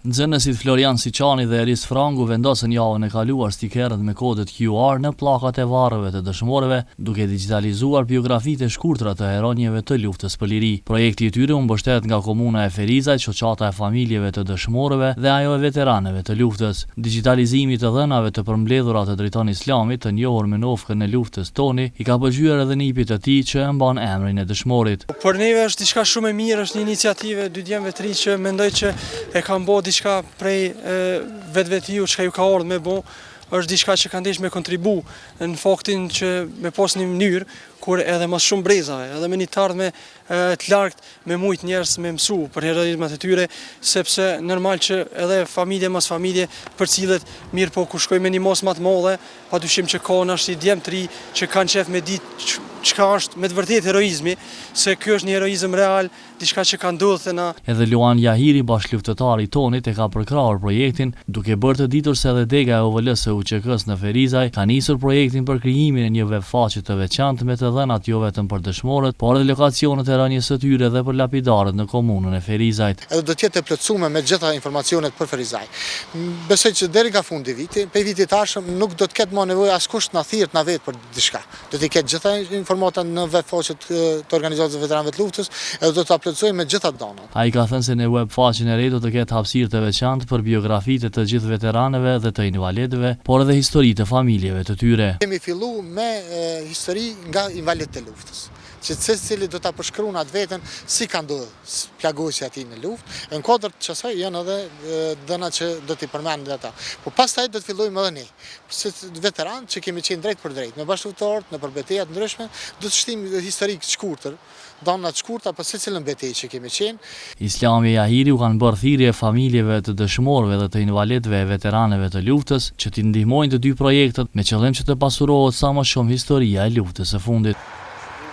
Nxënësit Florian Siçani dhe Eris Frangu vendosën javën e kaluar stikerët me kodet QR në pllakat e varreve të dëshmorëve, duke digjitalizuar biografitë e shkurtra të heronjve të luftës për liri. Projekti i tyre u mbështet nga Komuna e Ferizajt, Shoqata e Familjeve të Dëshmorëve dhe ajo e Veteranëve të Luftës. Digjitalizimi i të dhënave të përmbledhura të Driton Islamit, të njohur me nofkën e luftës Toni, i ka pëlqyer edhe nipit të tij që e mban emrin e dëshmorit. Për neve është diçka shumë e mirë, është një iniciativë e dy djemve të ri që mendoj që e kanë bo diçka prej vetvetiu çka ju ka ardhur me bo, është diçka që kanë dashtë me kontribu në faktin që me pas një mënyrë kur edhe mas shumë brezave, edhe me një të ardhme të largët me mujt njerëz me mësu për heroizmat e tyre, sepse normal që edhe familje mas familje përcillet mirëpo kur shkoj me një masë ma të madhe, Padyshim që ka nashti djem të ri që kanë qef me ditë çka është me të vërtetë heroizmi, se ky është një heroizëm real, diçka që ka ndodhur te na. Edhe Luan Jahiri, bashkëluftëtar i Tonit, e ka përkrahur projektin, duke bërë të ditur se edhe dega e OVL-së së UÇK-së në Ferizaj ka nisur projektin për krijimin e një web-faqe të veçantë me të dhënat jo vetëm për dëshmorët, por edhe lokacionet e rënies së tyre dhe për lapidarët në komunën e Ferizajt. Edhe do të jetë e plotësume me të gjitha informacionet për Ferizaj. Besoj që deri nga fundi i vitit, prej vitit të ardhshëm nuk do të ketë më nevojë askush të na thirrë të na vetë për diçka. Do t'i ketë gjitha informatat në web faqet të Organizatës së Veteranëve të Luftës edhe do ta plotësojmë me gjitha të dhënat. Ai ka thënë se në web faqen e re do të ketë hapësirë të veçantë për biografitë e të gjithë veteranëve dhe të invalidëve, por edhe historitë e familjeve të tyre. Kemi fillu me histori nga invalidët e luftës, që secili do ta përshkruan atë veten si ka ndodhur. plagosja e tij në luftë, e në kuadër të qësaj janë edhe dhëna që do t'i përmendin ata. Po pastaj do të fillojmë edhe ne, si veteranë që kemi qenë drejtpërdrejt, me bashkëluftëtarët nëpër beteja të ndryshme, do të shtim histori të shkurtër, dhëna të shkurta për secilën betejë që kemi qenë. Islami e Jahiri u kanë bërë thirrje familjeve të dëshmorëve dhe të invalidëve e veteranëve të luftës që t'i ndihmojnë të dy projektet me qëllim që të pasurohet sa më shumë historia e luftës së fundit.